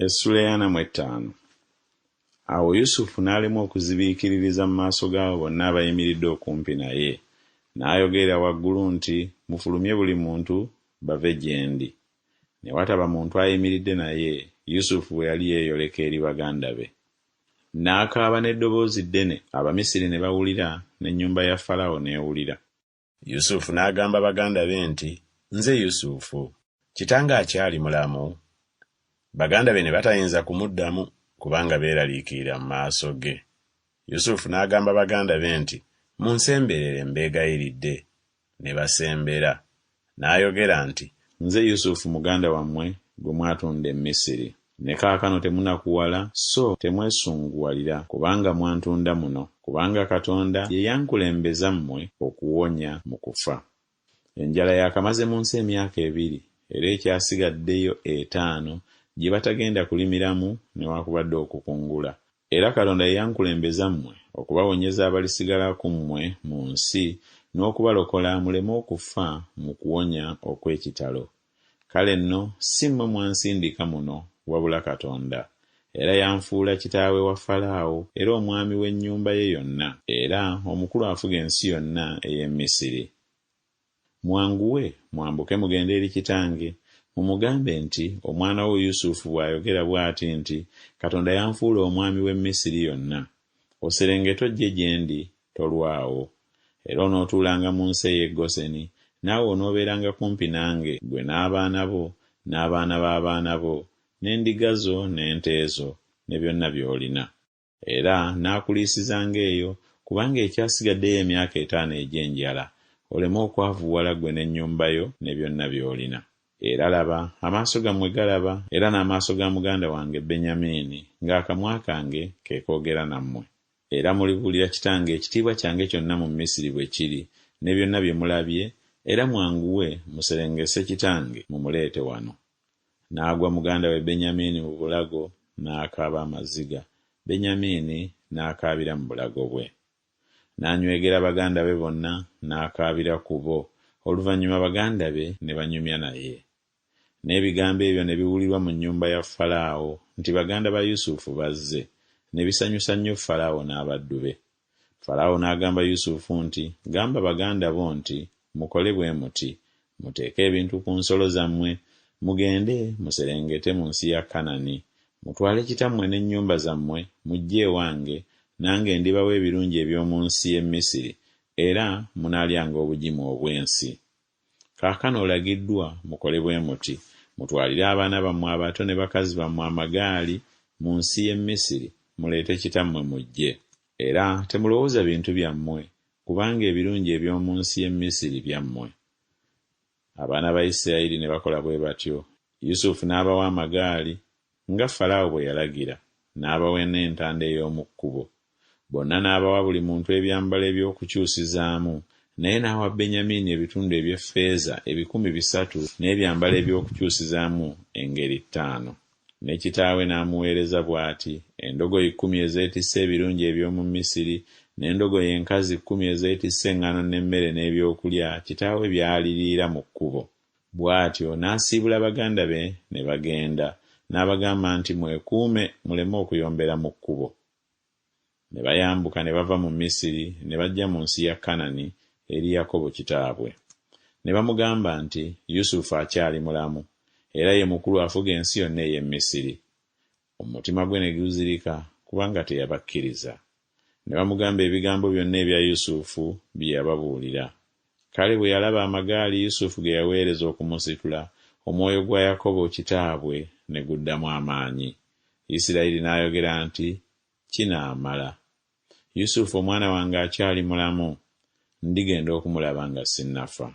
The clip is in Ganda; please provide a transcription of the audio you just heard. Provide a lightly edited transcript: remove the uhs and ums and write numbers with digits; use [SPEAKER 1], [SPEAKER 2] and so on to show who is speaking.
[SPEAKER 1] Essuula ey'ana mu ettaano. Awo Yusufu n'alemwa okuzibiikiririza mu maaso g'abo bonna abayimiridde okumpi naye, n'ayogerera waggulu nti Mufulumye buli muntu bave gye ndi. Ne wataba muntu ayimiridde naye, Yusufu bwe yali yeeyoleka eri baganda be. N'akaaba n'eddoboozi ddene, Abamisiri ne bawulira, n'ennyumba ya Falaawo n'ewulira. Yusufu n'agamba baganda be nti, Nze Yusufu. Kitange akyali mulamu? Baganda be ne batayinza kumuddamu, kubanga beeraliikirira mu maaso ge. Yusufu n'agamba baganda be nti, Munsemberere mbeegayiridde. Ne basembera. N'ayogera nti. Nze Yusufu muganda wammwe gwe mwatunda e Misiri. Ne kaakano temunakuwala so temwesunguwalira kubanga mwantunda muno, kubanga Katonda ye yankulembeza mmwe okuwonya mu kufa. Enjala yaakamaze mu nsi emyaka ebiri, era ekyasigaddeyo etaano gye batagenda kulimiramu newakubadde okukungula. Era Katonda ye yankulembeza mmwe okubawonyeza abalisigala ku mmwe mu nsi n'okubalokola muleme okufa mu kuwonya okw'ekitalo. Kale nno si mmwe mwansindika muno, wabula Katonda. Era yanfuula kitaawe wa Falaawo era omwami w'ennyumba ye yonna, era omukulu afuga ensi yonna ey'e Misiri. Mwanguwe, mwambuke mugende eri kitange, mumugambe nti Omwana wo Yusufu bw'ayogera bw'ati nti Katonda yanfuula omwami w'e Misiri yonna. Oserengete ojje gye ndi, tolwawo. Era onootuulanga mu nsi ey'e Goseni, naawe onoobeeranga kumpi nange, ggwe n'abaana bo, n'abaana b'abaana bo, n'endiga zo n'ente zo, ne byonna by'olina. Era naakuliisizanga eyo, kubanga ekyasigaddeyo emyaka etaano egy'enjala, oleme okwavuwala ggwe n'ennyumba yo ne byonna by'olina. Era laba, amaaso gammwe galaba, era n'amaaso ga muganda wange Benyamini, ng'akamwa kange ke koogera nammwe. Era mulibuulira kitange ekitiibwa kyange kyonna mu Misiri bwe kiri, ne byonna bye mulabye, era mwanguwe muserengese kitange mumuleete wano. N'agwa muganda we Benyamini mu bulago n'akaaba amaziga, Benyamini n'akaabira mu bulago bwe. N'anywegera baganda be bonna n'akaabira ku bo, oluvannyuma baganda be ne banyumya naye. N'ebigambo ebyo ne biwulirwa mu nnyumba ya Falaawo nti baganda ba Yusufu bazze, ne bisanyusa nnyo Falaawo n'abaddu be. Falaawo n'agamba Yusufu nti, Gamba baganda bo nti Mukole bwe muti, muteeke ebintu ku nsolo zammwe, mugende muserengete mu nsi ya Kanani, mutwale kitammwe n'ennyumba zammwe mujje ewange, nange ndibawa ebirungi eby'omu nsi y'e Misiri, era munaalyanga obugimu obw'ensi. Kaakano olagiddwa mukole bwe muti, mutwalire abaana bammwe abato ne bakazi bammwe amagaali mu nsi y'e Misiri, muleete kitammwe mujje. Era temulowooza bintu byammwe, kubanga ebirungi eby'omu nsi y'e Misiri byammwe. Abaana ba Isirayiri ne bakola bwe batyo. Yusufu n'abawa amagaali, nga Falaawo bwe yalagira, n'abawa n'entanda ey'omu kkubo. Bonna n'abawa buli muntu ebyambalo eby'okukyusizaamu, naye n'awa Benyamini ebitundu eby'effeeza 300 n'ebyambalo eby'okukyusizaamu engeri ttaano. Ne kitaawe n'amuweereza bw'ati endogoyi kkumi ezeetisse ebirungi eby'omu Misiri, n'endogoyi enkazi kkumi ezeetisse eŋŋano n'emmere n'ebyokulya kitaawe by'aliriira mu kkubo. Bw'atyo n'asiibula baganda be ne bagenda, n'abagamba nti Mwekuume muleme okuyombera mu kkubo. Ne bayambuka ne bava mu Misiri ne bajja mu nsi ya Kanani eri Yakobo kitaabwe. Ne bamugamba nti, Yusufu akyali mulamu, era ye mukulu afuga ensi yonna ey'e Misiri. Omutima gwe ne guzirika kubanga teyabakkiriza. Ne bamugamba ebigambo byonna ebya Yusufu bye yababuulira. Kale bwe yalaba amagaali Yusufu ge yaweereza okumusitula, omwoyo gwa Yakobo kitaabwe ne guddamu amaanyi. Isirayiri n'ayogera nti, Kinaamala. Yusufu omwana wange akyali mulamu? Ndigenda okumulaba nga sinnafa.